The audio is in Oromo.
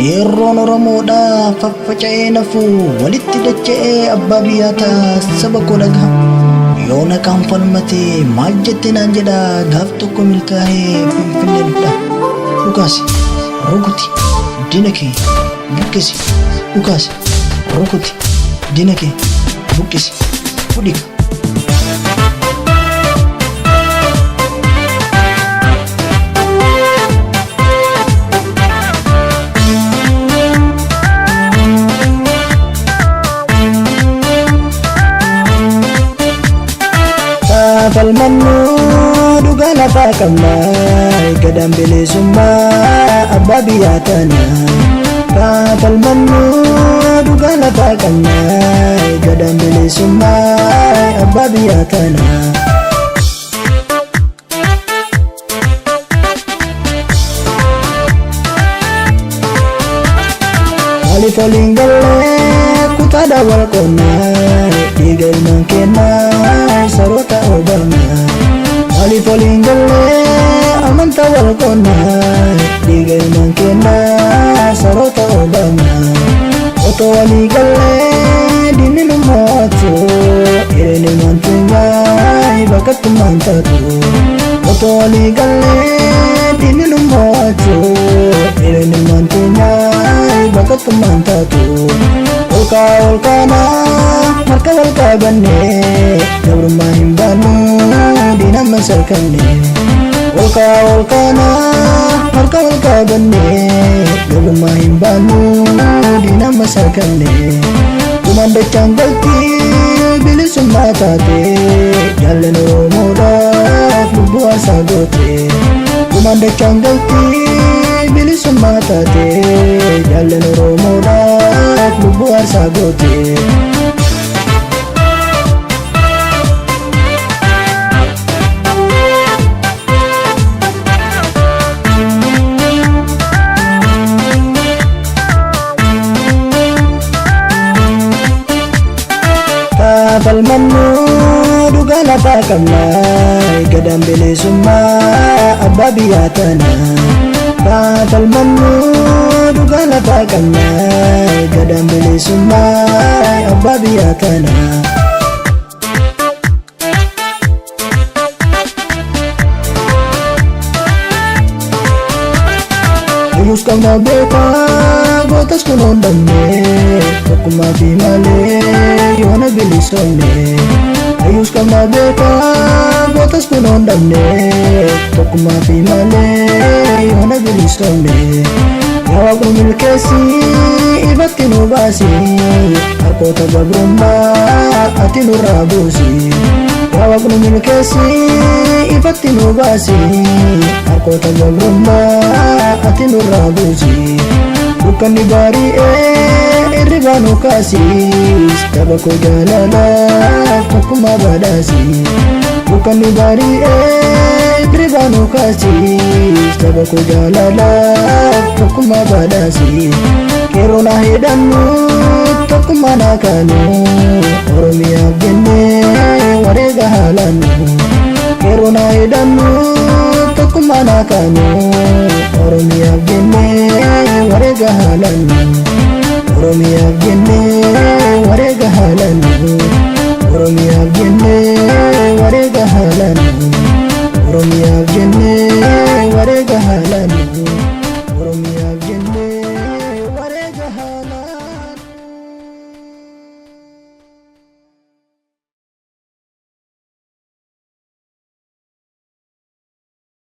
Qeerroon Oromoodhaa faffaca'ee nafu walitti dacha'ee abbaa biyyaa ta'a saba koo dhaga'a. Yoo naqaan falmate maal jette naan jedha gaaf tokko milkaa'ee Finfinnee dhufdha. Dhukaasi, rukuti, diina kee buqqisi, dhukaasi, rukuti, diina kee buqqisi, fudhika. Falmannu dhugaa lafaa qabna, gadaan bilisummaa abbaa biyyaa tana. Falmannu dhugaa lafaa qabna, gadaan bilisummaa abbaa biyyaa tana. Maaliif waliin gallee kutaadhaa wal qoonnaa, dhiiga ilmaan kennaa saroota obaanaa. Maaliif waliin gallee amantaa wal qoonnaa, dhiiga ilmaan kennaa saroota obaanaa. Otoo walii gallee diinni nu mo'atu, hireen ilmaan keenyaa bakkattummaan taatu. Otoo walii gallee diinni nu mo'atu, hireen ilmaan keenyaa bakkattummaan taatu. Olkaa olkaanaa harka wal qabannee, gabrummaa hin baannu diina masarkanne. Olkaa olkaanaa harka wal qabannee, gabrummaa hin baannu diina masarkanne. Gumaan dachaan galtii bilisummaa taate, jaallan Oromoodhaaf lubbuu aarsaa goote. Gumaan dachaan galtii bilisummaa taate, jaallan Oromoodhaaf lubbuu aarsaa goote. Falmannu dhugaa lafaa qabna, gadaan bilisummaa abbaa biyyaa tana. Falmannu dhugaa lafaa qabna, gadaan bilisummaa abbaa biyyaa tana. Hayyuus qabna beekaa gootas kun hondamne, tokkummaa fi malee yoona bilisoomne. Hayyuus qabna beekaa gootas kun hondamne, tokkummaa fi malee yoona bilisoomne. Yaa Waaqnu milkeessi ifatti nu baasi, harkoota gabrummaa ati nurraa buusi. Yaa Waaqnu milkeessi ifatti nu baasi, harkoota gabrummaa ati nurraa buusi. Dukkanni bari'ee irribaa nu kaasi, saba koo jaalalaaf tokkummaa badhaasi. Dukkanni bari'ee irribaa nu kaasi, saba koo jaalalaaf tokkummaa badhaasi. Qeerroo na hidhannu tokkummaa na kaanu, Oromiyaaf jennee wareega haalannu. Qeerroo na hidhannu tokkummaa na kaanu,